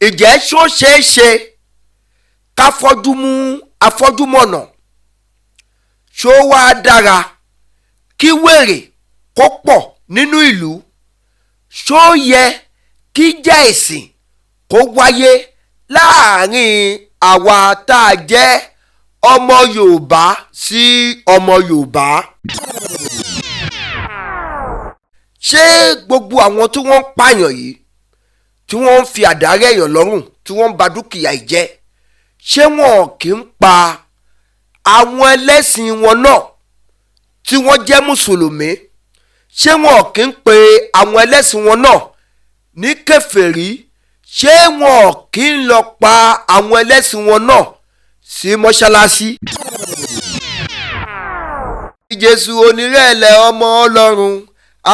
Ìjẹ́ ṣó ṣeé ṣe káfọ́jú mú afọ́jú mọ̀nà? Ṣó wáá dára kí wèrè kó pọ̀ nínú ìlú? Ṣó yẹ kí ìjà ẹ̀sìn kó wáyé láàrin àwa tá a jẹ́ ọmọ Yorùbá sí ọmọ Yorùbá? Ṣé gbogbo àwọn tí wọ́n ń pààyàn yìí, tí wọ́n ń fi àdá rẹ̀yàn lọ́rùn, tí wọ́n ń ba dúkìá yìí jẹ́, ṣé wọn kì í pa àwọn ẹlẹ́sìn wọn náà tí wọ́n jẹ́ mùsùlùmí? Ṣé wọn kì í pe àwọn ẹlẹ́sìn wọn náà ní kèfèrí? Ṣé wọn kì í lọ pa àwọn ẹlẹ́sìn wọn náà sí mọ́ṣáláṣí? Jésù onírẹ̀lẹ̀ ọmọ Ọlọ́run,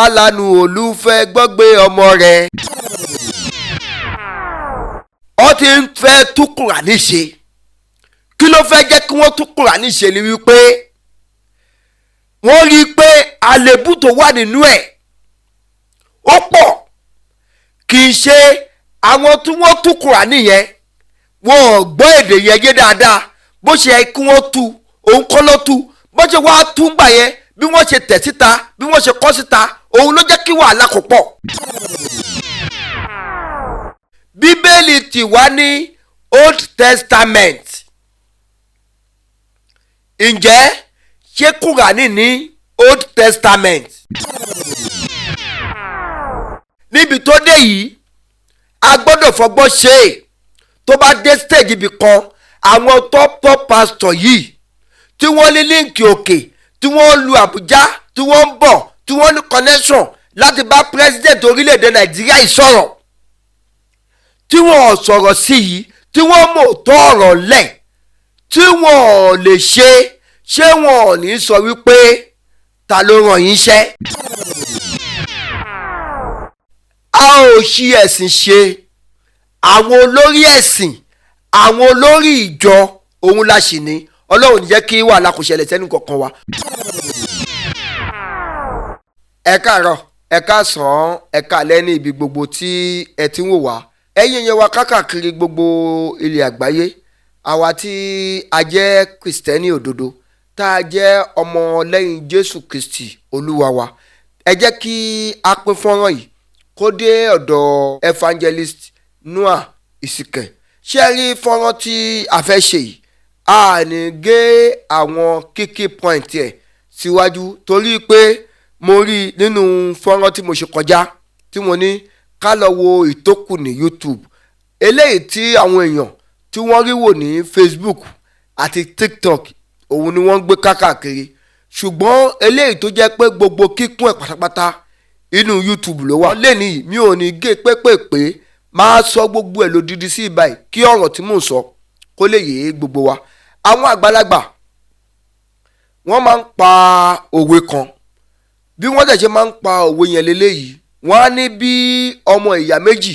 alánú olùfẹ́ gbọ́gbé ọmọ rẹ̀. Ó ti ń fẹ́ tú Kùránì ṣe. Kí ló fẹ́ jẹ́ kí wọ́n tú Kùránì ṣe ni wípé wọ́n rí i pé àlébù tó wà nínú ẹ̀ ó pọ̀. Kì í ṣe àwọn tí wọ́n tú Kùránì yẹn, wọn ò gbọ́ èdè yẹn yé dáadáa. Bó ṣe yẹ kí wọ́n tú òun kọ́ ló tú. Bó ṣe wá tú gbà yẹn, bí wọ́n ṣe tẹ̀ síta, bí wọ́n ṣe kọ́ síta, òun ló jẹ́ kí wàhálà kó pọ̀. Bíbélì ti wá ní Old Testament. Ǹjẹ́ ṣé Kùránì ní Old Testament? Níbi tó dé yìí, a gbọ́dọ̀ fọgbọ́n ṣe é. Tó bá dé stage ibì kan, àwọn top top pastor yìí tí wọ́n ní líǹkì òkè, tí wọ́n lu Àbújá, tí wọ́n ń bọ̀, tí wọ́n ní connection láti bá president orílẹ̀-èdè Nàìjíríà yìí sọ̀rọ̀, tí wọ́n sọ̀rọ̀ sí yìí, tí wọ́n mọ̀ tó ọ̀rọ̀ lẹ̀, tí wọ́n lè ṣe, ṣé wọn ò ní sọ wípé ta ló ràn yín iṣẹ́? A ò ṣi ẹ̀sìn ṣe. Àwọn olórí ẹ̀sìn, àwọn olórí ìjọ, òun la ṣì ní. Ọlọ́run ní jẹ́ kí wàhálà kò ṣẹlẹ̀ sẹ́nu kankan wa. Ẹ káàárọ̀, ẹ káàsán, ẹ káalẹ́ ní ibi gbogbo tí ẹ ti ń wò wá. Ẹ̀yin yẹn wa káàkiri gbogbo ilẹ̀ àgbáyé. Àwa tí a jẹ́ Kristẹni òdodo, tá a jẹ́ ọmọ lẹ́yìn Jésù Kristi Olúwa wa. Ẹ jẹ́ kí a pín fọ́nrán yìí kó dé ọ̀dọ̀ Evangelist Noah Isike. Ṣé ẹ rí fọ́nrán tí a fẹ́ ṣe yìí? A ní gé àwọn kíkí point ẹ̀ síwájú torí pé mo rí nínú fọ́nrán tí mo ṣe kọjá tí mo ní ká lọ wo ìtókù ní YouTube. Eléyìí tí àwọn èèyàn tí wọ́n rí wò ní Facebook àti TikTok, òun ni wọ́n ń gbé káàkiri. Ṣùgbọ́n eléyìí tó jẹ́ pé gbogbo kíkún ẹ̀ pátápátá inú YouTube ló wà. Lẹ́ni mi ò ní gé pépèpé, máa sọ gbogbo ẹ̀ lódidi sí ibàyìí kí ọ̀rọ̀ tí mò ń sọ kó lè yé gbogbo wa. Àwọn àgbàlagbà wọ́n máa ń pa òwe kan. Bí wọ́n dẹ̀ ṣe máa ń pa òwe yẹn leléyìí, wọ́n á ní bí ọmọ ìyá méjì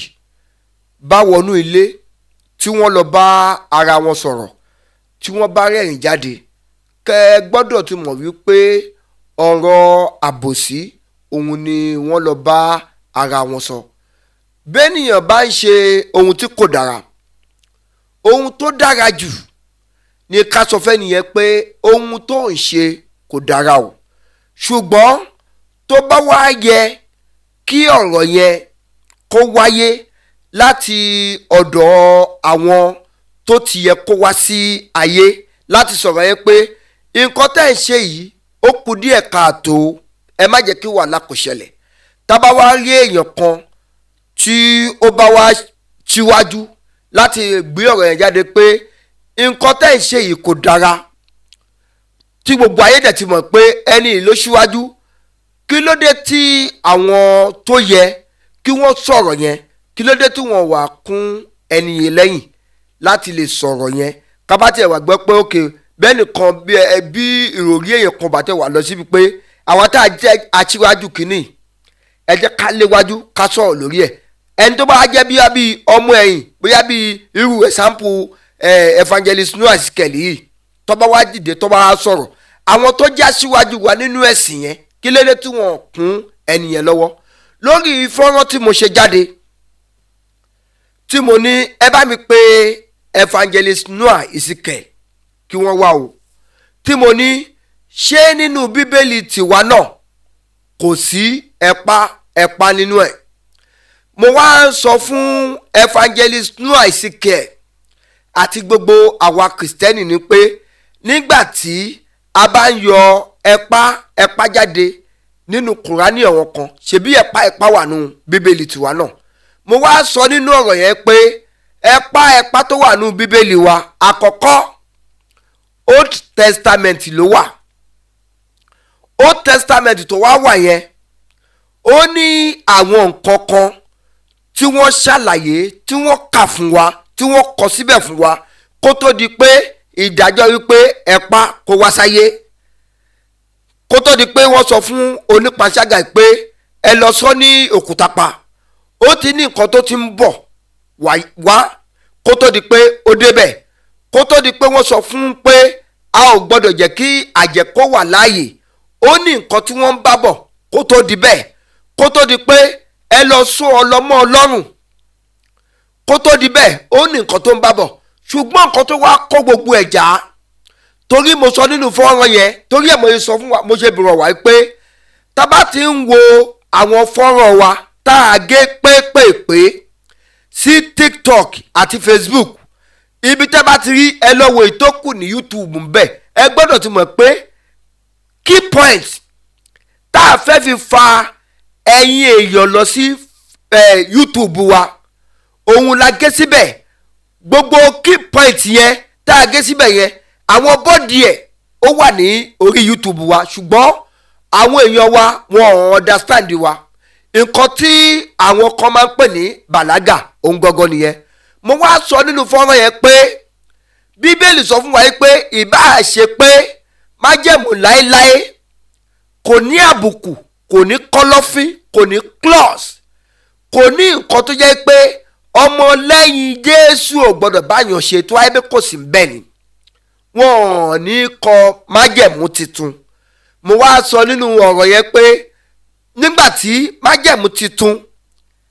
bá wọnú ilé tí wọ́n lọ bá ara wọn sọ̀rọ̀, tí wọ́n bá rẹ́rìn jáde, kẹ́ ẹ gbọ́dọ̀ ti mọ̀ wípé ọ̀rọ̀ àbòsí òun ni wọ́n lọ bá ara wọn sọ. Bẹ́ẹ̀nìyàn bá ń ṣe ohun tí kò dára, ohun tó dára jù ni ká sọ fẹ́nìyẹn pé ohun tó ń ṣe kò dára o. Ṣùgbọ́n tó bá wá yẹ kí ọ̀rọ̀ yẹn kó wáyé láti ọ̀dọ̀ àwọn tó ti yẹ kó wá sí ayé láti sọ̀rọ̀ yẹn pé nǹkan tẹ́ ń ṣe yìí ó kù díẹ̀ káàtó, ẹ má jẹ́ kí wàhálà kò ṣẹlẹ̀. Tá bá wá rí èèyàn kan tí ó bá wá síwájú láti gbé ọ̀rọ̀ yẹn jáde pé nǹkan tẹ́ ń ṣe yìí kò dára, tí gbogbo ayé dẹ̀ ti mọ̀ pé ẹni yìí ló síwájú, kí ló dé tí àwọn tó yẹ kí wọ́n sọ̀rọ̀ yẹn, kí ló dé tí wọ́n wà kún ẹni yìí lẹ́yìn láti lè sọ̀rọ̀ yẹn? Ká bá tiẹ̀ wà gbọ́ pé òkè bẹ́ẹ̀ nìkan bí ìròrí èèyàn kan bá tẹ̀ wà lọ síbi pé àwọn tá a jẹ́ aṣíwájú kìíní, ẹ jẹ́ ká léwájú ká sọ̀rọ̀ lórí ẹ̀. Ẹni tó bá jẹ́ bíyá bí ọmọ ẹ̀yìn, bóyá bí irú example Evangelist Noah Isike yìí, tó bá wá dìde tó bá wá sọ̀rọ̀, àwọn tó jẹ́ aṣíwájú wa nínú ẹ̀sìn yẹn, kí ló dé tí wọ́n kún ẹni yẹn lọ́wọ́? Lórí fọ́nrán tí mo ṣe jáde, Tí mo ní ẹ bá mi pè Evangelist Noah Ezekiel kí wọ́n wá o, tí mo ní ṣé nínú Bíbélì tiwa náà kò sí ẹ̀pà ẹ̀pà nínú ẹ̀. Mo wá ń sọ fún Evangelist Noah Ezekiel àti gbogbo àwa Kìrìsìtẹ́nì ni pé nígbà tí a bá ń yọ ẹ̀pà ẹ̀pà jáde nínú Kùránì ọ̀wọ̀n kan, ṣebí ẹ̀pà ẹ̀pà wà nù Bíbélì tiwa náà. Mo wá sọ nínú ọ̀rọ̀ yẹn pé ẹ̀pà ẹ̀pà tó wà nù Bíbélì wa, àkọ́kọ́ Old Testament ló wà. Old Testament tó wá wà yẹn, ó ní àwọn nǹkan kan tí wọ́n ṣàlàyé, tí wọ́n kà fún wa, tí wọ́n kọ síbẹ̀ fún wa kó tó di pé ìdájọ́ wípé ẹ̀pà kó wá sáyé, kó tó di pé wọ́n sọ fún onípanṣágà pé ẹ lọ sọ ní òkúta pa. Ó ti ní nǹkan tó ti ń bọ̀ wá kó tó di pé ó débẹ̀, kó tó di pé wọ́n sọ fún pé a ò gbọ́dọ̀ jẹ́ kí àjẹ́ kó wà láàyè. Ó ní nǹkan tí wọ́n ń bá bọ̀ kó tó di bẹ́ẹ̀, kó tó di pé ẹ lọ sún ọlọ́mọ Ọlọ́run, kó tó di bẹ́ẹ̀ ó ní nǹkan tó ń bá bọ̀. Ṣùgbọ́n nǹkan tó wá kó gbogbo ẹ̀ já, torí mo sọ nínú fọ́nrán yẹn, torí ẹ̀ mo ṣe sọ fún wa, mo ṣe bẹ̀rọ̀ wá pé tá bá ti ń wo àwọn fọ́nrán wa tá a gé pépèpé sí TikTok àti Facebook, ibi tẹ́ bá ti rí ẹ lọ wo ìtókù ní YouTube ń bẹ̀. Ẹ gbọ́dọ̀ ti mọ̀ pé key point tá a fẹ́ fi fa ẹ̀yin èèyàn lọ sí YouTube wa, òun la gé síbẹ̀. Gbogbo key point yẹn tá a gé síbẹ̀ yẹn, àwọn bọ́ọ̀dì ẹ̀ ó wà ní orí YouTube wa, ṣùgbọ́n àwọn èèyàn wa wọn ò understand wa. Nǹkan tí àwọn kan máa ń pè ní bàlágà òun gangan nìyẹn. Mo wá sọ nínú fọ́nrán yẹn pé Bíbélì sọ fún wa pé ìbáà ṣe pé májẹ̀mú láéláé kò ní àbùkù, kò ní kọ́lọ́fín, kò ní clause, kò ní nǹkan tó jẹ́ pé ọmọlẹ́yìn Jésù ò gbọ́dọ̀ báyàn ṣe tó wáyé pé kò sí bẹ́ẹ̀ ni wọn ò ní kọ májẹ̀mú titun. Mo wá sọ nínú ọ̀rọ̀ yẹn pé nígbà tí májẹ̀mú titun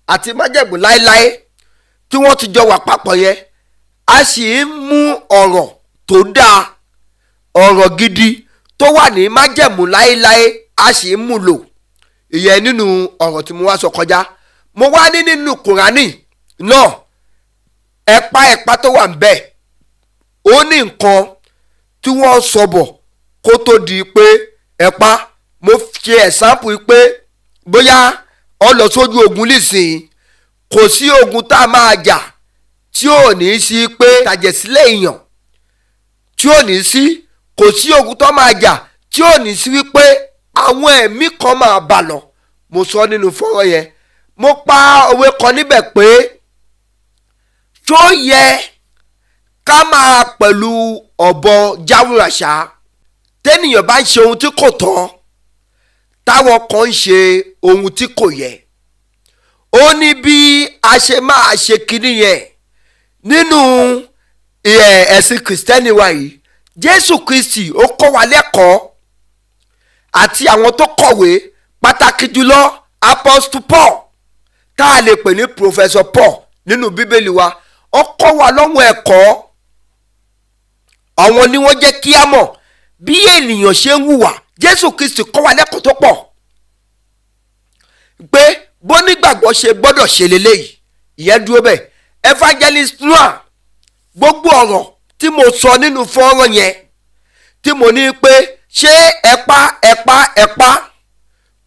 àti májẹ̀mú láéláé tí wọ́n ti jọ wà papọ̀ yẹn, a sì ń mú ọ̀rọ̀ tó dáa, ọ̀rọ̀ gidi tó wà ní májẹ̀mú láéláé, a sì ń mú lò. Ìyẹn nínú ọ̀rọ̀ tí mo wá sọ kọjá. Mo wá ní nínú Kùránì náà, ẹ̀pà ẹ̀pà tó wà ń bẹ̀, ó ní nǹkan tí wọ́n sọ bọ̀ kó tó di pé ẹ̀pà. Mo ṣe ẹ̀sáǹpù pé bóyá ọ lọ sójú ogun nísìnyí, kò sí ogun tá a máa jà tí ò ní sí pé tàjẹ̀sílẹ̀ èèyàn tí ò ní sí, kò sí ogun tó máa jà tí ò ní sí wípé àwọn ẹ̀mí kan máa bà lọ. Mo sọ nínú fọ́nrán yẹn, mo pa òwe kan níbẹ̀ pé tó yẹ ká máa pẹ̀lú ọ̀bọ jáwúràṣà tẹ́nìyàn bá ń ṣe ohun tí kò tọ́, táwọn kan ń ṣe ohun tí kò yẹ. Ó ní bí a ṣe máa ṣe kinní yẹn nínú ẹ̀sìn Kìrìsìtẹ́nì wa yìí. Jésù Kristi ó kọ́ wa lẹ́kọ̀ọ́ àti àwọn tó kọ̀wé, pàtàkì jùlọ Apostle Paul tá a lè pè ní Professor Paul nínú Bíbélì wa, ó kọ́ wa lọ́wọ́ ẹ̀kọ́. Àwọn ni wọ́n jẹ́ kí á mọ̀ bí ènìyàn ṣe ń hùwà. Jésù Kristi kọ́ wa lẹ́kọ̀ọ́ tó pọ̀ pé bónígbàgbọ́ ṣe gbọ́dọ̀ ṣe leléyìí. Ìyẹn dúró bẹ́ẹ̀. Evangelist Noah, gbogbo ọ̀rọ̀ tí mo sọ nínú fọ́nrán yẹn tí mo ní pé ṣé ẹ̀pà ẹ̀pà ẹ̀pà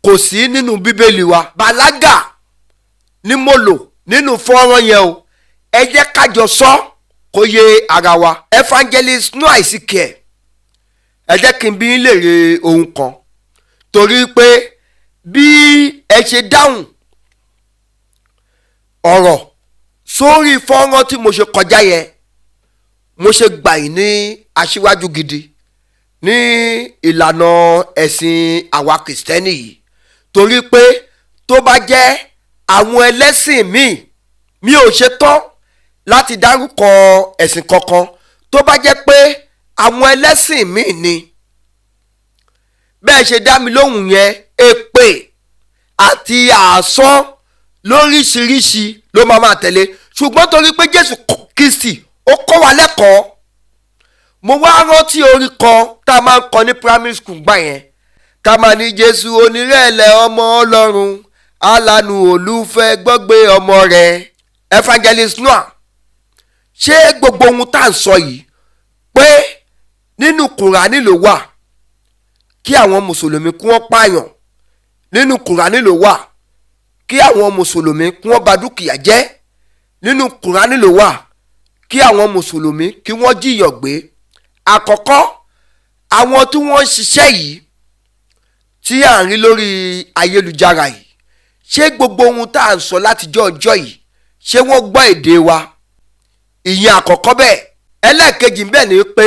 kò sí nínú Bíbélì wa, bàlágà ni mo lò nínú fọ́nrán yẹn o. Ẹ jẹ́ kájọ sọ kó yé ara wa. Evangelist Noah Ezekiel, ẹ jẹ́ kí n bí léèrè ohun kan, torí pé bí ẹ ṣe dáhùn ọ̀rọ̀ sórí fọ́nrán tí mo ṣe kọjá yẹn, mo ṣe gbà yín ní aṣíwájú gidi ní ìlànà ẹ̀sìn àwa Kìrìsìtẹ́nì yìí, torí pé tó bá jẹ́ àwọn ẹlẹ́sìn míì, mi ò ṣe tán láti dárúkọ ẹ̀sìn kankan, tó bá jẹ́ pé àwọn ẹlẹ́sìn míì ni bẹ́ẹ̀ ṣe dá mi lóhùn yẹn, èpè àti àásán lóríṣiríṣi ló máa máa tẹ̀lé. Ṣùgbọ́n torí pé Jésù Kristi ó kọ́ wa lẹ́kọ̀ọ́, mo wá rántí orin kan tá a máa ń kọ ní primary school gbà yẹn, tá a máa ní Jésù onírẹ̀lẹ̀ ọmọ Ọlọ́run, alánú olùfẹ́ gbọ́gbé ọmọ rẹ̀. Evangelist Noah, ṣé gbogbo ohun tá à ń sọ yìí pé nínú Kùránì ló wà kí àwọn mùsùlùmí kí wọ́n pààyàn, nínú Kùránì ló wà kí àwọn mùsùlùmí kí wọ́n bà dúkìá jẹ́, nínú Kùránì ló wà kí àwọn mùsùlùmí kí wọ́n jìyàn gbé? Àkọ́kọ́, àwọn tí wọ́n ń ṣiṣẹ́ yìí tí à ń rí lórí ayélujára yìí, ṣé gbogbo ohun tá à ń sọ látijọ́ ọjọ́ yìí, ṣé wọ́n gbọ́ èdè wa? Ìyẹn àkọ́kọ́ bẹ́ẹ̀. Ẹlẹ́ẹ̀kejì bẹ́ẹ̀ ni pé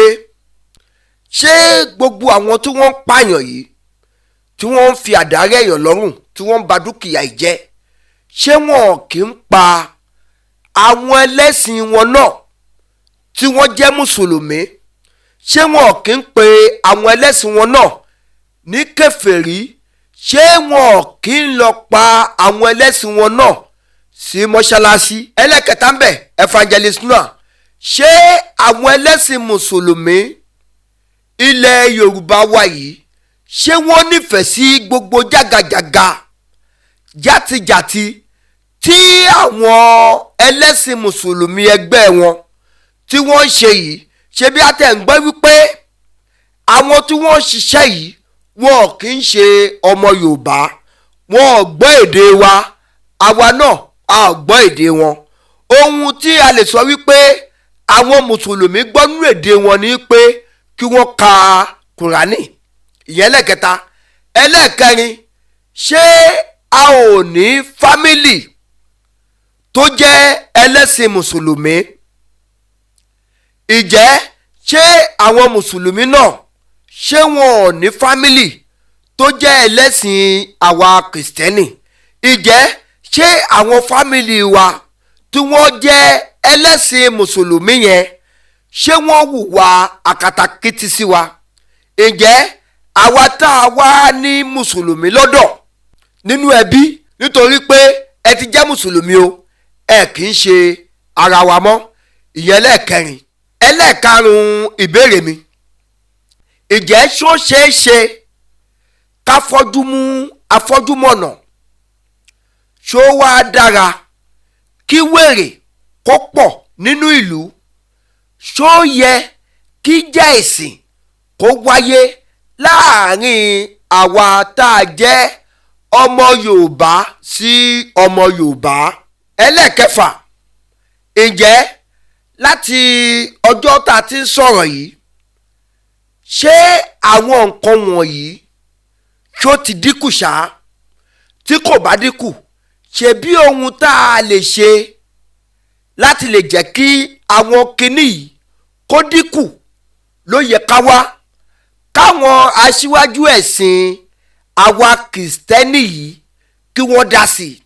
ṣé gbogbo àwọn tí wọ́n ń pààyàn yìí, tí wọ́n ń fi àdá rẹ́ èèyàn lọ́rùn, tí wọ́n ń ba dúkìá yìí jẹ́, ṣé wọn kì í pa àwọn ẹlẹ́sìn wọn náà tí wọ́n jẹ́ mùsùlùmí? Ṣé wọn kì í pe àwọn ẹlẹ́sìn wọn náà ní kèfèrí? Ṣé wọn kì í lọ pa àwọn ẹlẹ́sìn wọn náà sí mọ́ṣáláṣí? Ẹlẹ́kẹta ń bẹ̀, Evangelist Noah, ṣé àwọn ẹlẹ́sìn mùsùlùmí ilẹ̀ Yorùbá wa yìí, ṣé wọ́n nífẹ̀ẹ́ sí gbogbo jágajàga játijàti tí àwọn ẹlẹ́sìn mùsùlùmí ẹgbẹ́ wọn tí wọ́n ń ṣe yìí? Ṣé bí a tẹ̀ ń gbọ́ wípé àwọn tí wọ́n ń ṣiṣẹ́ yìí, wọn kì í ṣe ọmọ Yorùbá, wọn ò gbọ́ èdè wa, àwa náà a ò gbọ́ èdè wọn. Ohun tí a lè sọ wípé àwọn mùsùlùmí gbọ́ nínú èdè wọn ni pé kí wọ́n ka Kùránì. Ìyẹn lẹ́kẹta. Ẹlẹ́ẹ̀kẹrin, ṣé a ò ní fámìlì tó jẹ́ ẹlẹ́sìn mùsùlùmí? Ìjẹ́ ṣé àwọn mùsùlùmí náà, ṣé wọn ò ní fámìlì tó jẹ́ ẹlẹ́sìn àwa kìrìsìtẹ́nì? Ìjẹ́ ṣé àwọn fámìlì wa tí wọ́n jẹ́ ẹlẹ́sìn mùsùlùmí yẹn, ṣé wọ́n hùwà àkàtàkìtì sí wa? Ǹjẹ́ àwa tá a wá ní mùsùlùmí lọ́dọ̀ nínú ẹbí, nítorí pé ẹ ti jẹ́ mùsùlùmí o, ẹ kì í ṣe ara wa mọ́? Ìyẹn lẹ́ẹ̀kẹrin. Ẹlẹ́ẹ̀karùn-ún ìbéèrè mi, ǹjẹ́ ṣó ṣeé ṣe ká fọ́jú mú afọ́jú mọ̀nà? Ṣó wá dára kí wèrè kó pọ̀ nínú ìlú? Ṣó yẹ kí jẹ́ ìsìn kó wáyé láàrin àwa tá a jẹ́ ọmọ Yorùbá sí ọmọ Yorùbá? Ẹlẹ́ẹ̀kẹfà, ǹjẹ́ láti ọjọ́ tá a ti ń sọ̀rọ̀ yìí, ṣé àwọn nǹkan wọ̀nyí ṣó ti dínkù ṣá? Tí kò bá dínkù, ṣe bí ohun tá a lè ṣe láti lè jẹ́ kí àwọn kinní yìí kó dínkù ló yẹ ká wá, káwọn aṣíwájú ẹ̀sìn àwa kìrìsìtẹ́nì yìí kí wọ́n dá sí i.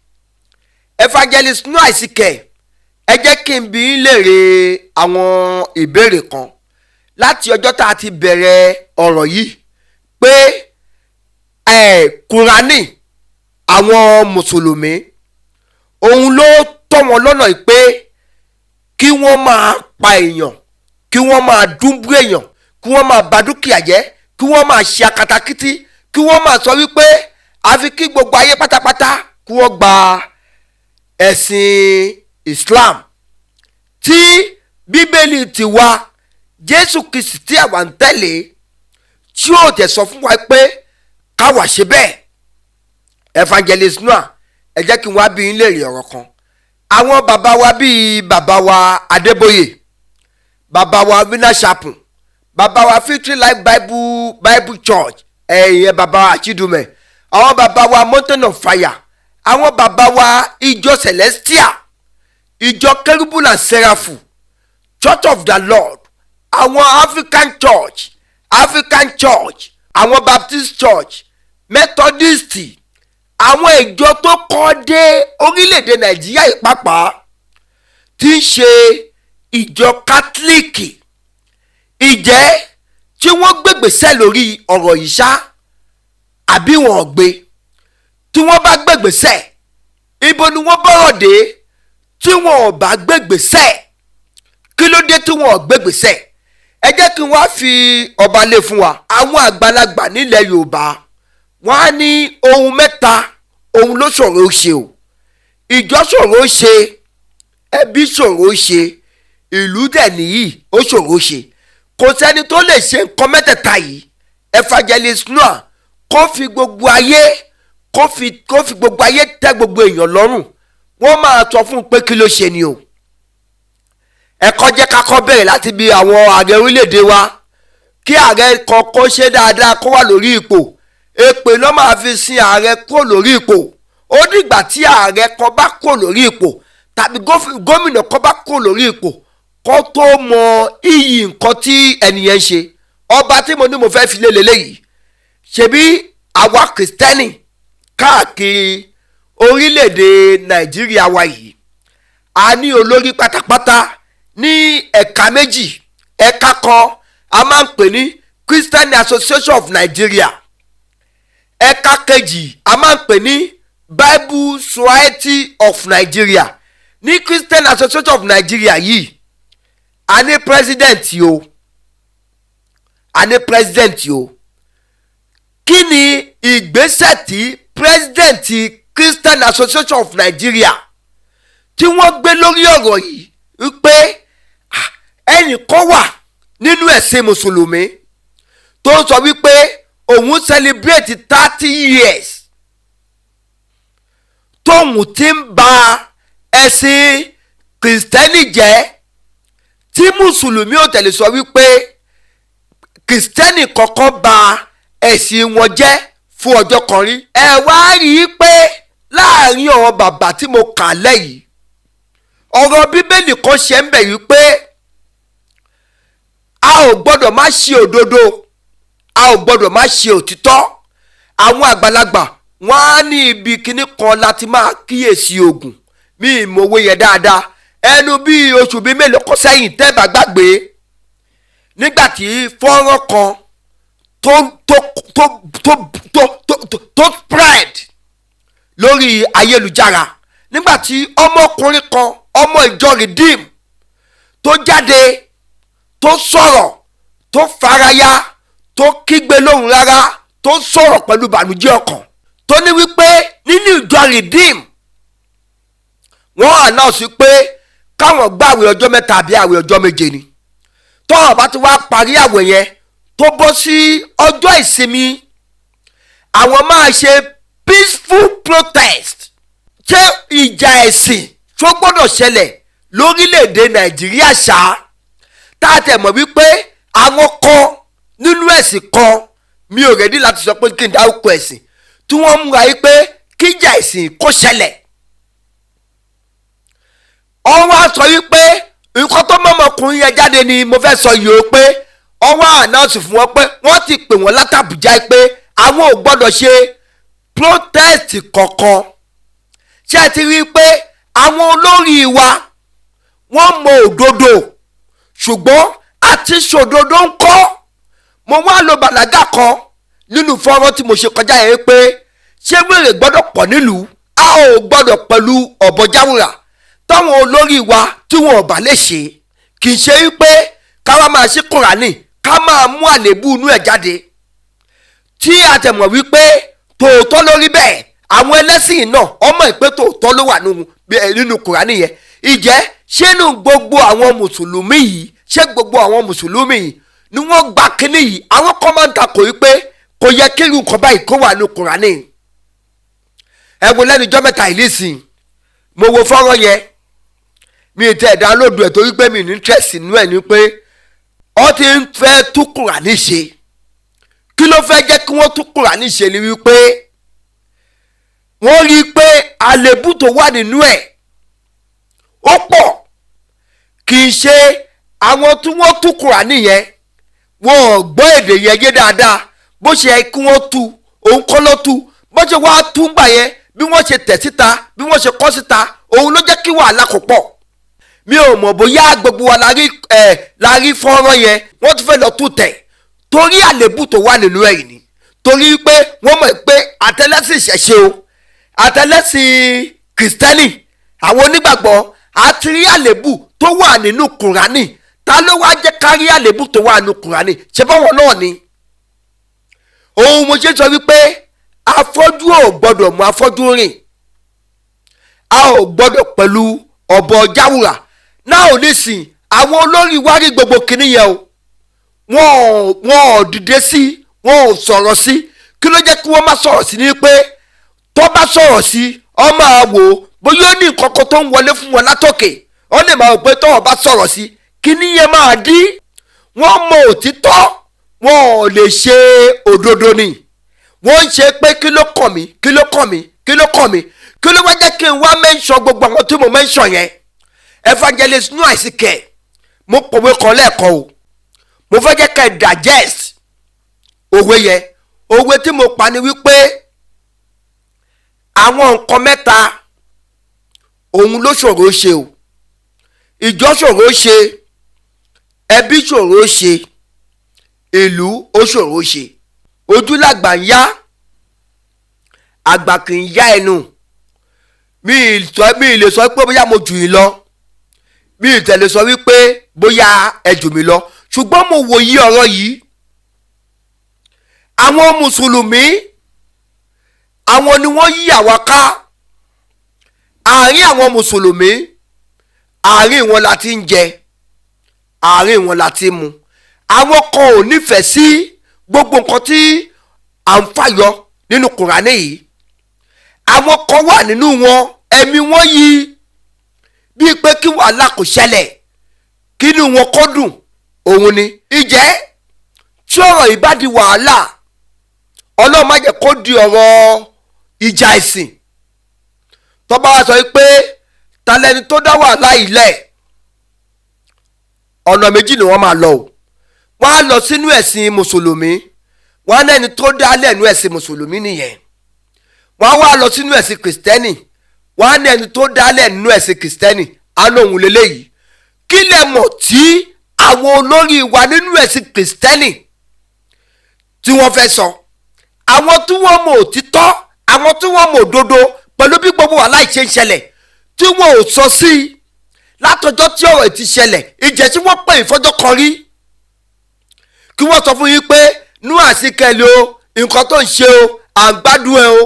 Evangelist Noah Isike, ẹ jẹ́ kí n bi í léèrè àwọn ìbéèrè kan láti ọjọ́ tá a ti bẹ̀rẹ̀ ọ̀rọ̀ yìí pé ẹ̀ Kùránì àwọn mùsùlùmí, òun ló tọ́ wọn lọ́nà yìí pé kí wọ́n máa pa èèyàn, kí wọ́n máa dúnbú èèyàn, kí wọ́n máa bà dúkìá jẹ́, kí wọ́n máa ṣe akatakítí, kí wọ́n máa sọ wípé àfi kí gbogbo ayé pátápátá kí wọ́n gba ẹ̀sìn Islam, tí Bíbélì ti wá Jésù Kristi tí àwa ń tẹ̀lé tí ó tẹ̀ sọ fún wa pé káwa ṣe bẹ́ẹ̀. Evangelist Noah, ẹ jẹ́ kí n wá bí yín léèrè ọ̀rọ̀ kan. Àwọn bàbá wa bíi bàbá wa Adébóyè, bàbá wa Winner Chapel, bàbá wa Victory Life Bible Church, ẹ̀yìn bàbá wa Achidume, àwọn bàbá wa Mountain of Fire, àwọn bàbá wa ìjọ Celestial, ìjọ Kérúbù and Seraphim, Church of the Lord, àwọn African Church, àwọn Baptist Church, Methodist, àwọn ìjọ tó kọ́ dé orílẹ̀-èdè Nàìjíríà yìí pàápàá tí ń ṣe ìjọ Kátólíìkì, ìjẹ́ tí wọ́n gbégbèsè lórí ọ̀rọ̀ yìí ṣá, àbí wọn ò gbé? Tí wọ́n bá gbégbèsè, ibo ni wọ́n bọ̀rọ̀ dé? Tí wọn ò bá gbégbèsè, kí ló dé tí wọn ò gbégbèsè? Ẹ jẹ́ kí wọ́n á fi ọba lé fún wa. Àwọn àgbàlagbà nílẹ̀ Yorùbá, wọ́n á ní ohun mẹ́ta ohun ló ṣòro ṣe o. Ìjọ ṣòro ṣe, ẹbí ṣòro ṣe, ìlú dẹ̀ nìyí ó ṣòro ṣe. Kò sẹ́ni tó lè ṣe nǹkan mẹ́tẹ̀ẹ̀ta yìí. Evangelist Noah kó fi gbogbo ayé kó fi gbogbo ayé tẹ́ gbogbo èèyàn lọ́rùn, wọ́n máa sọ fún un pé kí ló ṣe ni o. Ẹ̀kọ́ jẹ́ ká kọ́ bẹ̀rẹ̀ láti bí àwọn ààrẹ orílẹ̀-èdè wa. Kí ààrẹ kan kó ṣe dáadáa, kó wà lórí ipò, èpè ló máa fi sin ààrẹ kúrò lórí ipò. Ó dìgbà tí ààrẹ kan bá kúrò lórí ipò tàbí gómìnà kan bá kúrò lórí ipò kó tó mọ iyì nǹkan tí ẹnìyẹn ń ṣe. Ọba tí mo ní mo fẹ́ fi lé lélẹ́yìí, ṣebí àwa Kìrìsìtẹ́nì káàkiri orílẹ̀-èdè Nàìjíríà wa yìí, a ní olórí pátápátá ní ẹ̀ka méjì. Ẹ̀ka kan, a máa ń pè ní Christian Association of Nigeria. Ẹ̀ka kejì, a máa ń pè ní Bible Society of Nigeria. Ní Christian Association of Nigeria yìí, a ní president o, a ní president o. Kí ni ìgbésẹ̀ tí president Christian Association of Nigeria tí wọ́n gbé lórí ọ̀rọ̀ yìí, wípé ẹnìkan wà nínú ẹ̀sìn mùsùlùmí tó ń sọ wípé òun celebrate 30 years tóun ti ń ba ẹ̀sìn kìrìsìtẹ́nì jẹ́, tí mùsùlùmí ò tẹ̀lé sọ wípé kìrìsìtẹ́nì kọ́kọ́ ba ẹ̀sìn wọn jẹ́ fún ọjọ́ kan rí? Ẹ wá rí i pé láàrin àwọn bàbá tí mo kà lẹ́yìn, ọ̀rọ̀ Bíbélì kan ṣe ń bẹ̀ yìí pé a ò gbọ́dọ̀ má ṣe òdodo, a ò gbọ́dọ̀ má ṣe òtítọ́. Àwọn àgbàlagbà, wọ́n á ní ibi kíní kan láti máa kíyèsí oògùn. Mi ìmọ̀wé yẹn dáadáa. Ẹnu bíi oṣù bíi mélòó kan sẹ́yìn, tẹ́ bá gbàgbé, nígbà tí fọ́nrán kan tó spread lórí ayélujára, nígbà tí ọmọkùnrin kan, ọmọ ìjọ Redeem, tó jáde, tó sọ̀rọ̀, tó faraya, tó kígbe lóhùn rárá, tó sọ̀rọ̀ pẹ̀lú bànújẹ́ ọkàn, tó ní wípé nínú ìjọ Redeem, wọ́n announce pé káwọn gbààwẹ̀ ọjọ́ 3 àbí àwẹ̀ ọjọ́ 7 ni. Tọ́wọ́n bá ti wá parí àwẹ̀ yẹn, tó bọ́ sí ọjọ́ ìsinmi, àwọn máa ṣe peaceful protest. Ṣé ìjà ẹ̀sìn tó gbọ́dọ̀ ṣẹlẹ̀ lórílẹ̀‐èdè Nàìjíríà ṣá, tá a tẹ̀ mọ̀ wípé àwọn kan nínú ẹ̀sìn kan, mi ò ready láti sọ pé kí n dárúkọ ẹ̀sìn, tí wọ́n múra yìí pé kíjà ẹ̀sìn kó ṣẹlẹ̀? Wọ́n wá sọ wípé nǹkan tó mọ́mọkùnrin yẹn jáde ni mo fẹ́ sọ yìí o, pé wọ́n wá announce fún wọn pé wọ́n ti pè wọ́n látàbújá pé àwọn ò gbọ́dọ̀ ṣe protest kankan. Ṣé ẹ ti rí i pé àwọn olórí wa, wọ́n mọ òdodo, ṣùgbọ́n àti ṣòdodo ń kọ́? Mo wá lo bàlágà kan nínú fọ́nrán tí mo ṣe kọjá yẹn pé ṣé wèrè gbọ́dọ̀ pọ̀ nílùú? A ò gbọ́dọ̀ pẹ̀lú ọ̀bọ̀jáwùrà táwọn olórí wa tí wọn ò bá lè ṣe. Kì í ṣe wípé ká wá máa ṣí Kùránì, ká máa mú àléébù inú ẹ̀ jáde, tí a tẹ̀ mọ̀ wípé tòótọ́ lórí bẹ́ẹ̀. Àwọn ẹlẹ́sìn náà ọmọ ìpè tòótọ́ ló wà nínú Kùránì yẹn. Ìjẹ́ ṣé nínú gbogbo àwọn mùsùlùmí yìí, ṣé gbogbo àwọn mùsùlùmí yìí ni wọ́n gba kínní yìí? Àwọn kan máa ń takò wípé kò yẹ kí irú nǹkan báyìí kó wà nínú Kùránì. Ẹ wo lẹ́nu ijọ́ mẹ́ta ìlísìn, mo wo fọ́nrán yẹn. Mi ì tẹ́ ẹ̀ download ẹ̀ torí pé mi ní interest nínú ẹ̀, ní pé ọ ti ń fẹ́ tú Kùránì ṣe. Kí ló fẹ́ jẹ́ kí wọ́n tú Kùránì ṣe ni wípé wọ́n rí i pé àlébù tó wà nínú ẹ̀ ó pọ̀. Kì í ṣe àwọn tí wọ́n tú Kùránì yẹn, wọn ò gbọ́ èdè yẹn yé dáadáa. Bó ṣe yẹ kí wọ́n tú òun kọ́ ló tú. Bó ṣe wá tú gbà yẹn, bí wọ́n ṣe tẹ̀ síta, bí wọ́n ṣe kọ́ síta, òun ló jẹ́ kí wàhálà kò pọ̀. Mi ò mọ̀ bóyá gbogbo wa la rí ẹ̀, la rí fọ́nrán yẹn. Wọ́n tún fẹ́ lọ tú tẹ̀ torí àlébù tó wà nínú ẹ̀ ni, torí pé wọ́n mọ̀ pé àtẹlẹ́sìn ìṣẹ̀ṣe o, àtẹlẹ́sìn kìrìsìtẹ́nì, àwọn onígbàgbọ́. Àti rí àlébù tó wà nínú Kùránì. Ta ló wá jẹ́ kárí àlébù tó wà nínú Kùránì? Ṣé báwọn náà ni? Òun mo ṣe sọ wípé afọ́jú ò gbọ́dọ̀ mú afọ́jú rìn, a ò gbọ́dọ̀ pẹ̀lú ọ̀bọ jáwùrà náà. Ò nísìn àwọn olórí wa rí gbogbo kinní yẹn o, wọn ò dìde sí, wọn ò sọ̀rọ̀ sí. Kí ló jẹ́ kí wọ́n má sọ̀rọ̀ sí? Ni pé tó bá sọ̀rọ̀ sí, ọ máa wò ó bóyá ó ní nǹkan kan tó ń wọlé fún wọn látòkè. Ó lè máa wò pé tọ́wọ́ bá sọ̀rọ̀ sí, kinní yẹn máa dí. Wọ́n mọ òtítọ́, wọn ò lè ṣe òdodo ni. Wọ́n ń ṣe pé kí ló kàn mí, kí ló kàn mí, kí ló kàn mí? Kí ló wá jẹ́ kí n wá mention gbogbo àwọn tí mo mention yẹn? Evangelist Noah Isike, mo pòwe kan lẹ́ẹ̀kan o, mo fẹ́ jẹ́ ká ẹ digest òwe yẹn. Òwe tí mo pa ni wípé àwọn nǹkan mẹ́ta òun ló ṣòro ṣe o. Ìjọ ṣòro ṣe, ẹbí ṣòro ṣe, ìlú ó ṣòro ṣe. Ojú làgbà ń yá, àgbà kì í yá ẹnu. Mi ì lè sọ pé bóyá mo jù yín lọ, mi ì tẹ̀lé sọ wípé bóyá ẹ jù mí lọ, ṣùgbọ́n mo wòye ọ̀rọ̀ yìí. Àwọn mùsùlùmí, àwọn ni wọ́n yí àwa ká. Àárín àwọn mùsùlùmí, àárín wọn la ti ń jẹ, àárín wọn la ti ń mu. Àwọn kan ò nífẹ̀ẹ́ sí gbogbo nǹkan tí à ń fàyọ nínú Kùránì yìí. Àwọn kan wà nínú wọn, ẹ̀mí wọn yí bíi pé kí wàhálà kò ṣẹlẹ̀, kí inú wọn kó dùn òun ni. Ìjẹ́ tí ọ̀rọ̀ yìí bá di wàhálà, Ọlọ́run má jẹ́ kó di ọ̀rọ̀ ìjà ẹ̀sìn. Tó bá wá sọ pé ta lẹni tó dá wàhálà yìí lẹ̀, ọ̀nà méjì ni wọ́n máa lọ o. Wọ́n á lọ sínú ẹ̀sìn mùsùlùmí, wọ́n á lẹ́ni tó dá lẹ́nu ẹ̀sìn mùsùlùmí nìyẹn. Wọ́n á wá lọ sínú ẹ̀sìn kìrìsìtẹ́nì, wọ́n á lẹ́ni tó dá lẹ́nu ẹ̀sìn kìrìsìtẹ́nì á lóhun lélẹ́yìí. Kí lẹ mọ̀ tí àwọn olórí wa nínú ẹ̀sìn kìrìsìtẹ́nì tí wọ́n fẹ́ sọ? Àwọn tí wọ́n mọ̀ òtítọ́, àwọn tí wọ́n mọ̀ òdodo, pẹ̀lú bí gbogbo wàhálà ìṣe ń ṣẹlẹ̀ tí wọ́n ò sọ sí i látọjọ́ tí ọ̀rọ̀ ti ṣẹlẹ̀, ìjẹ́ tí wọ́n pè ìfọ́jọ́ kan rí kí wọ́n sọ fún yín pé Noah Àsìkẹ́lẹ̀ o, nǹkan tó ń ṣe o, à ń gbádùn ẹ o.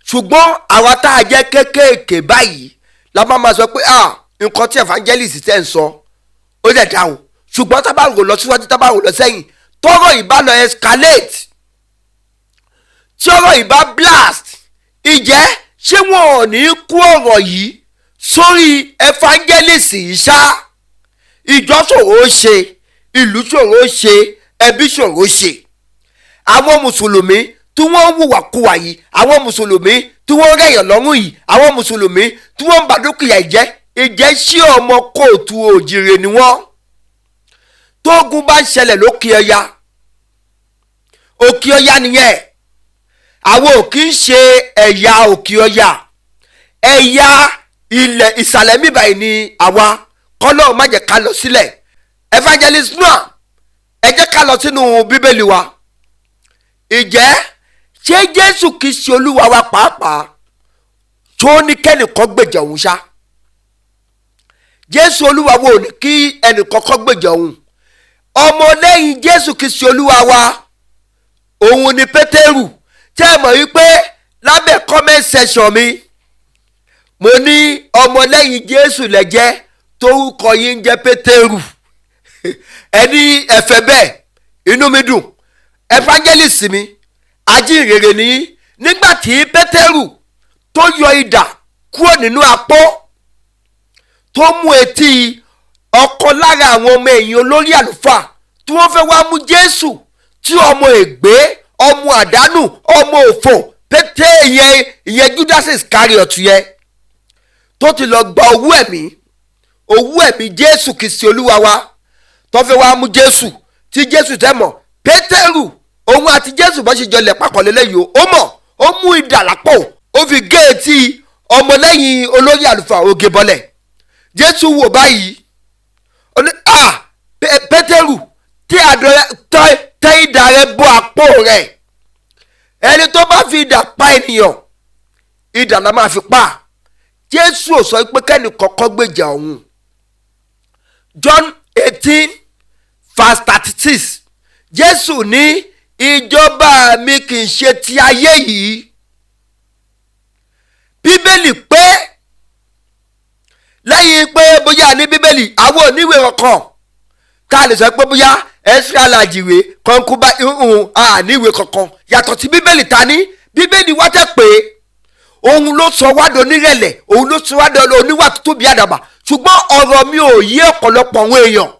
Ṣùgbọ́n àwa tá a jẹ́ kéékèèké báyìí la máa sọ pé ah, nǹkan tí evangelist tẹ́ ń sọ ó dẹ̀ dá o. Ṣùgbọ́n tá bá rò lọ síwájú, tá bá rò lọ sẹ́yìn, tọ́rọ̀ ìbá lọ escalate, tí ọ̀rọ̀ ìbá blast, ìjẹ́ ṣé wọn ò ní kú ọ̀rọ̀ yìí sórí evangelist yìí ṣá? Ìjọ ṣòro ṣe, ìlú ṣòro ṣe, ẹbí ṣòro ṣe. Àwọn mùsùlùmí tí wọ́n ń hùwàkuwà yìí, àwọn mùsùlùmí tí wọ́n ń rẹ̀yàn lọ́rùn yìí, àwọn mùsùlùmí tí wọ́n ń ba dúkìá ìjẹ́, ìjẹ́ sí ọmọ kóòtù òjìrè ni wọ́n. Tógun bá ń ṣẹlẹ̀ lókè ọya, òkè ọya nìyẹn. Àwọn ò kì í ṣe ẹ̀yà òkè ọya, ẹ̀yà ilẹ̀ ìsàlẹ̀ míbàyìí ni àwa. Kọ́lọ́ má jẹ́ ká lọ sílẹ̀. Evangelist Noah, ẹ jẹ́ ká lọ sínú bíbélì wa. Ìjẹ́ ṣé Jésù kìí ṣe olúwa wa pàápàá tó ní kẹ́nìkan gbèjà òun ṣá? Jésù olúwa wo ní kí ẹnìkan kọ́ gbèjà òun? Ọmọlẹ́yìn Jésù kìí ṣe olúwa wa òun ni Pétérù. Tẹ́ ẹ mọ̀ wípé lábẹ́ comment section mi, mo ní ọmọlẹ́yìn Jésù lẹ́jẹ́ torúkọ yín ń jẹ́ Pétérù. Ẹni ẹ̀fẹ̀ bẹ́ẹ̀, inú mi dùn. Evangelist mi, ajínrere ni. Nígbà tí Pétérù tó yọ idà kúrò nínú apó, tó mú etí ọ̀kan lára àwọn ọmọ ẹ̀yìn olórí àlùfáà tí wọ́n fẹ́ wá mú Jésù, tí ọmọ ègbé, ọmọ àdánù, ọmọ òfò pété ìyẹn, ìyẹn Judas Iscariot yẹn, tó ti lọ gba owó ẹ̀mí Jésù Kristi olúwa wa, tó fẹ́ wá mú Jésù, tí Jésù tẹ́ mọ̀ Pétérù, òun àti Jésù bá ṣe jọlẹ̀ papọ̀ lélẹ́yìí o, ó mọ̀, ó mú idà lápò, ó fi gé etí ọmọlẹ́yìn olórí àlùfáà oge bọ́lẹ̀. Jésù wò báyìí, ó ní à, Pétérù, tí tẹ idà rẹ bọ́ àpò rẹ̀. Ẹni tó bá fi idà pa ènìyàn, idà la máa fi pa. Jésù ò sọ pé kẹ́ni kọ́kọ́ gbèjà òun. John 18 verse 36, Jésù ní ìjọba mi kì í ṣe ti ayé yìí. Bíbélì pé lẹ́yìn pé bóyá ní Bíbélì àwọn oníwèé kankan tá a lè sọ pé bóyá Ẹ́sírà làjìwé kọ́ńkúbá àníwèé kankan yàtọ̀ sí Bíbélì. Ta ní Bíbélì wá tẹ̀ pé òun ló sọ wá di onírẹ̀lẹ̀, òun ló sọ wá di oníwà tútù bí àdàbà. Ṣùgbọ́n ọ̀rọ̀ mi ò yé ọ̀pọ̀lọpọ̀ àwọn èèyàn.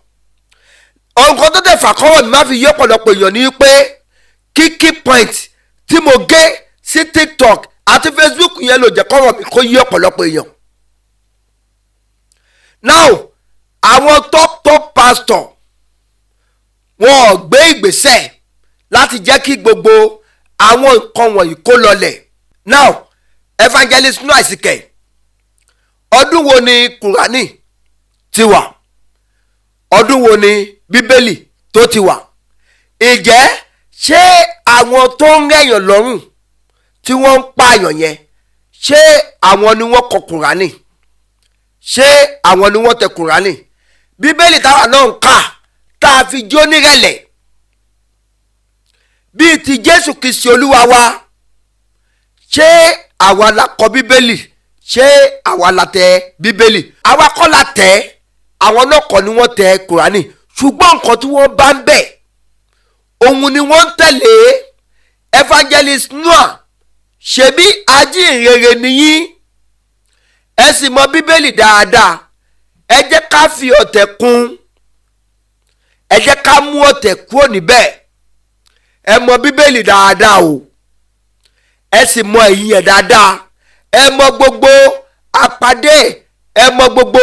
Nǹkan tó dẹ̀ fà kọ́rọ̀ mi má fi yé ọ̀pọ̀lọpọ̀ èèyàn ni pé kíkí point tí mo gé sí TikTok àti Facebook yẹn ló jẹ́ kọ́rọ̀ mi kó yé ọ̀pọ̀lọpọ̀ èèyàn. Now, àwọn top top pastor, wọn ò gbé ìgbésẹ̀ láti jẹ́ kí gbogbo àwọn nǹkan wọ̀nyí kó lọlẹ̀. Now, Evangelist Noah Isike, ọdún wo ni Kùránì ti wà? Ọdún wo ni Bíbélì tó ti wà? Ìjẹ́ ṣé àwọn tó ń rẹ̀yàn lọ́rùn tí wọ́n ń pààyàn yẹn, ṣé àwọn ni wọ́n kọ Kùránì? Ṣé àwọn ni wọ́n tẹ Kùránì? Bíbélì táwa náà ń kà tá a fi jó nírẹ̀lẹ̀ bíi ti Jésù Kristi Olúwa wa, ṣé àwa la kọ Bíbélì? Ṣé àwa la tẹ Bíbélì? Àwa kọ́ la tẹ̀, àwọn náà kọ́ ni wọ́n tẹ Kùránì. Ṣùgbọ́n nǹkan tí wọ́n bá ń bẹ̀, òun ni wọ́n ń tẹ̀lé. Evangelist Noah, ṣebí ajínrere nìyí, ẹ sì mọ Bíbélì dáadáa. Ẹ jẹ́ ká fi ọ̀tẹ̀ kún, ẹ jẹ́ ká mú ọ̀tẹ̀ kúrò níbẹ̀. Ẹ mọ Bíbélì dáadáa o, ẹ sì mọ ẹ̀yìn ẹ̀ dáadáa, ẹ mọ gbogbo àpàdé, ẹ mọ gbogbo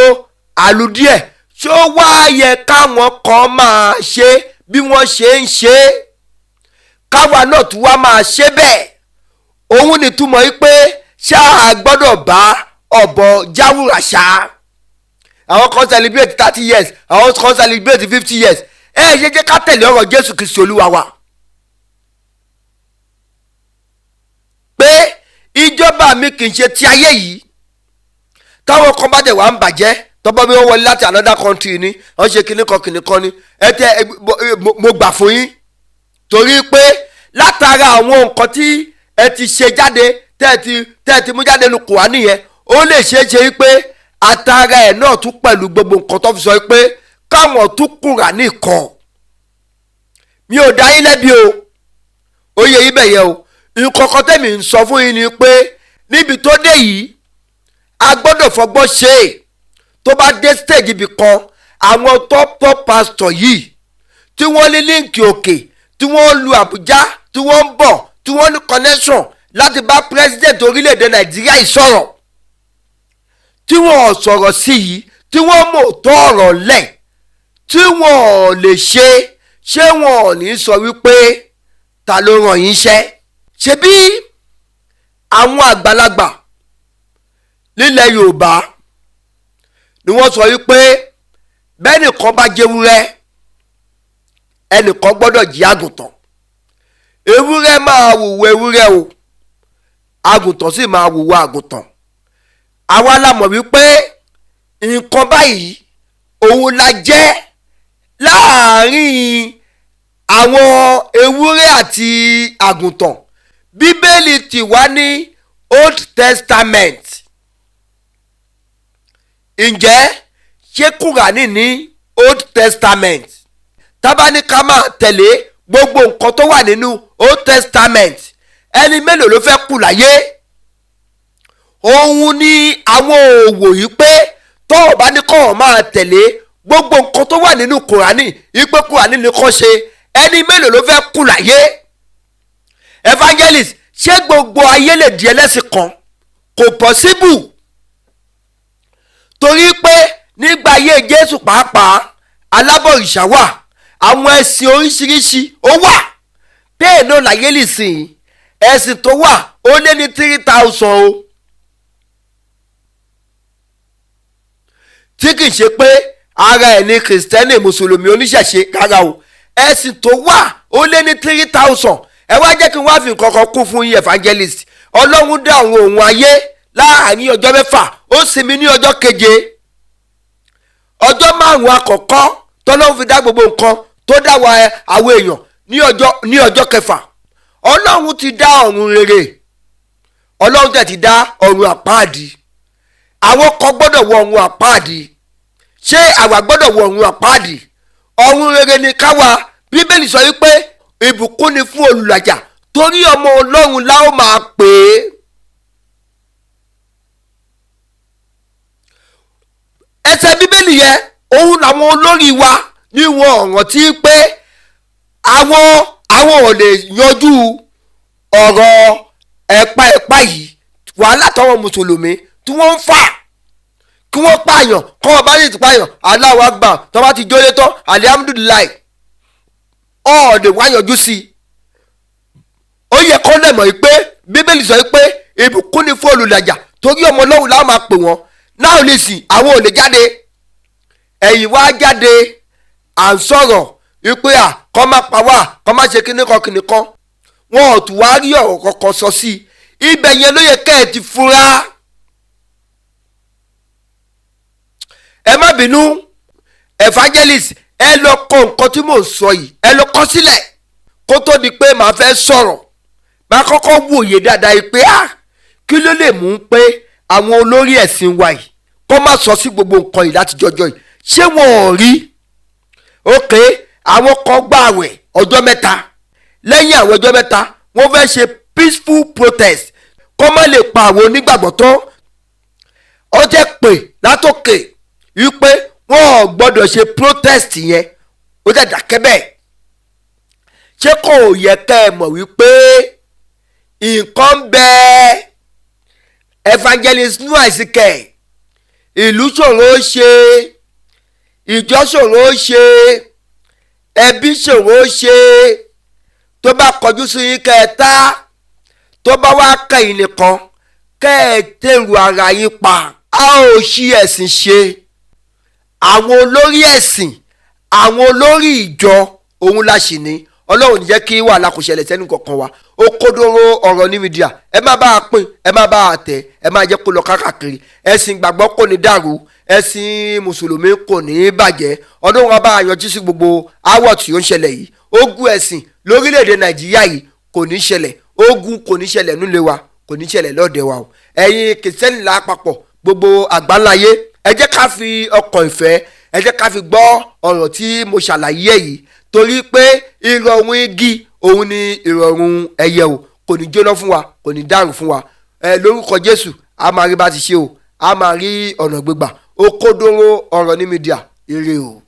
àlùdíẹ̀. Ṣó wá yẹ káwọn kan máa ṣe bí wọ́n ṣe ń ṣe é, káwa náà tún wá máa ṣe bẹ́ẹ̀? Òun nìtumọ̀ yìí pé ṣáà gbọ́dọ̀ bá ọ̀bọ jáwùrà ṣá. Àwọn kan celebrate 30 years, àwọn kan celebrate 50 years. Ẹ ṣe jẹ́ ká tẹ̀lé ọ̀rọ̀ Jésù Kristi Olúwa wa pé ìjọba mi kì í ṣe ti ayé yìí. Táwọn kan bá dẹ̀ wá ń bàjẹ́, tọ́gbọ́n bí wọ́n wọlé láti another country ni wọ́n ṣe kinní kan kinní kan ni, ẹ tẹ mo gbà fún yín, torí pé látara àwọn nǹkan tí ẹ ti ṣe jáde, tẹ́ ẹ ti mú jáde nu Kùránì yẹn, ó lè ṣeé ṣe pé àtàrà ẹ̀ náà tún pẹ̀lú gbogbo nǹkan tó fi sọ pé káwọn tún Kùránì kọ. Mi ò dá yín lẹ́bi o, ó yẹ yín bẹ̀yẹ o. Nǹkan kan tẹ̀mí ń sọ fún yín ni pé níbi tó dé yìí, a gbọ́dọ̀ fọgbọ́n ṣe é. Tó bá dé stage ibì kan, àwọn top top pastor yìí tí wọ́n ní link òkè, tí wọ́n lu Àbújá, tí wọ́n ń bọ̀, tí wọ́n ní connection láti bá president orílẹ̀-èdè Nàìjíríà yìí sọ̀rọ̀, tí wọ́n sọ̀rọ̀ sí yìí, tí wọ́n mọ̀ tó ọ̀rọ̀ lẹ̀, tí wọ́n ò lè ṣe, ṣé wọn ò ní sọ wípé ta ló ràn yín ṣẹ́? Ṣebí àwọn àgbàlagbà nílẹ̀ Yorùbá ni wọ́n sọ wípé bẹ́ẹ̀ nìkan bá jẹ́wúrẹ́, ẹnìkan gbọ́dọ̀ jí àgùntàn. Ewúrẹ́ máa wùwọ ewúrẹ́ o, àgùntàn sì máa wùwọ àgùntàn. Àwa la mọ̀ wípé nǹkan báyìí òun la jẹ́ láàárín àwọn ewúrẹ́ àti àgùntàn. Bíbélì ti wá ní Old Testament. Ǹjẹ́ ṣé Kùránì ní Old Testament? Tábà ní ká máa tẹ̀lé gbogbo nǹkan tó wà nínú Old Testament, ẹni mélòó ló fẹ́ kù láyé? Òun ni àwọn òwò yìí pé tó o bá ní kọ́ ọ máa tẹ̀lé gbogbo nǹkan tó wà nínú Kùránì, ìpè Kùránì ní kọ́ ṣe, ẹni mélòó ló fẹ́ kù láyé? Evangelist, ṣé gbogbo ayé lè di ẹlẹ́sìn kan? Kò possible, torí pé nígbà ayé Jésù pàápàá, alábọ̀rìṣà wà, àwọn ẹ̀sìn oríṣiríṣi ó wà. Bẹ́ẹ̀ náà láyé lè sìn, ẹ̀sìn tó wà ó lé ní 3,000 o, tí kì í ṣe pé ara ẹ̀ ní Kìrìsìtẹ́nì, Mùsùlùmí, oníṣẹ̀ṣe, rárá o. Ẹ̀sìn tó wà ó lé ní 3,000. Ẹ wá jẹ́ kí n wá fi nǹkan kan kún fún yín, evangelist. Ọlọ́run dá àwọn ohun ayé láàárín ọjọ́ 6, Ó sinmi ní ọjọ́ keje. Ọjọ́ 5 àkọ́kọ́ tọ́lọ́run fi dá gbogbo nǹkan tó dá wa àwọn èèyàn ní ọjọ́ kẹfà. Ọlọ́run ti dá ọ̀run rere, Ọlọ́run tẹ̀ ti dá ọ̀run àpáàdì. Àwọn kan gbọ́dọ̀ wọ ọ̀run àpáàdì. Ṣé àwa gbọ́dọ̀ wọ ọ̀run àpáàdì? Ọ̀run rere ni káwa. Bíbélì sọ wípé ìbùkún ni fún olùlàjà, torí ọmọ Ọlọ́run la ó máa pè é. Ẹsẹ̀ Bíbélì yẹn òun làwọn olórí wa ní wọn ọ̀ràn tí pé àwọn ò lè yanjú ọ̀rọ̀ ẹ̀pá yìí. Wàhálà tọwọ́ mùsùlùmí tí wọ́n ń fà kí wọ́n pààyàn, kọ́ ọ bá lè ti pààyàn, Allahu Akbar, tó bá ti jólé tán, alihamudulilayi, ọ̀ọ́dẹ̀ wá yanjú sí i. Ó yẹ kó lè mọ̀ pé Bíbélì sọ pé ìbùkún ni fún olùlàjà, torí ọmọ Ọlọ́run la máa pè wọ́n. Náà lè sìn àwọn ò lè jáde, ẹ̀yìn wá jáde à ń sọ̀rọ̀ wípé à kọ́ má pa wá, kọ́ má ṣe kíní kan kíní kan. Wọn ò tún wá rí ọ̀rọ̀ kankan sọ sí i. Ibẹ̀ yẹn ló yẹ kẹ́ ẹ ti fura. Ẹ má bínú, evangelist, ẹ lọ kọ nǹkan tí mò ń sọ yìí, ẹ lọ kọ sílẹ̀ kó tó di pé màá fẹ́ sọ̀rọ̀. Màá kọ́kọ́ wòye dáadáa yìí pé ah, kí ló lè mú pé àwọn olórí ẹ̀sìn wa yìí kó má sọ sí gbogbo nǹkan yìí láti jọjọ́ yìí? Ṣé wọn ò rí? Ok, àwọn kan gbààwẹ̀ ọjọ́ mẹ́ta, lẹ́yìn àwọn ọjọ́ mẹ́ta wọ́n fẹ́ ṣe peaceful protest kó má lè pa àwọn onígbàgbọ́ tán. Ó jẹ́ pé látòkè wípé wọn ò gbọ́dọ̀ ṣe protest yẹn, ó jẹ́ dákẹ́ bẹ́ẹ̀. Ṣé kò yẹ kẹ́ ẹ mọ̀ wípé nǹkan ń bẹ? Evangelist Noah Isike, ìlú ṣòro ṣe, ìjọ ṣòro ṣe, ẹbí ṣòro ṣe. Tó bá kọjú sí yín kẹta, tó bá wá kẹ̀yìn nìkan kẹ́ ẹ tẹ̀rù ara yín pa. A ò ṣí ẹ̀sìn ṣe. Àwọn olórí ẹ̀sìn, àwọn olórí ìjọ òun la ṣì ní. Ọlọ́run jẹ́ kí wàhálà kò ṣẹlẹ̀ sẹ́nu kankan wa. Ó kódóró ọ̀rọ̀ ní mídíà, ẹ má bá a pín, ẹ má bá a tẹ̀, ẹ má jẹ́ kó lọ káàkiri. Ẹ̀sìn ìgbàgbọ́ kò ní dàrú, ẹ̀sìn mùsùlùmí kò ní bàjẹ́. Ọdún wa bá a yanjú sí gbogbo aáwọ̀ tí ó ń ṣẹlẹ̀ yìí. Ogun ẹ̀sìn lórílẹ̀‐èdè Nàìjíríà yìí kò ní ṣẹlẹ̀. Ogun kò ní ṣẹlẹ̀ nílé wa, kò ní ṣẹlẹ̀ lọ́dẹ wa o. Ẹ̀yin kìrìsìtẹ́nì lápapọ̀ gbogbo àgbáláyé, ẹ jẹ́ ká fi ọkàn ìfẹ́, ẹ jẹ́ ká fi gbọ́ ọ̀rọ̀ tí mo ṣàlàyé yìí, torí pé ìrọ̀rùn igi òun ni ìrọ̀rùn ẹyẹ o. Kò ní jóná fún wa, kò ní dàrú fún wa. Ẹ lórúkọ Jésù, a máa rí bá ti ṣe o, a máa rí ọ̀nà gbégbà. Ó kódóró ọ̀rọ̀ ní mídíà. Ire o.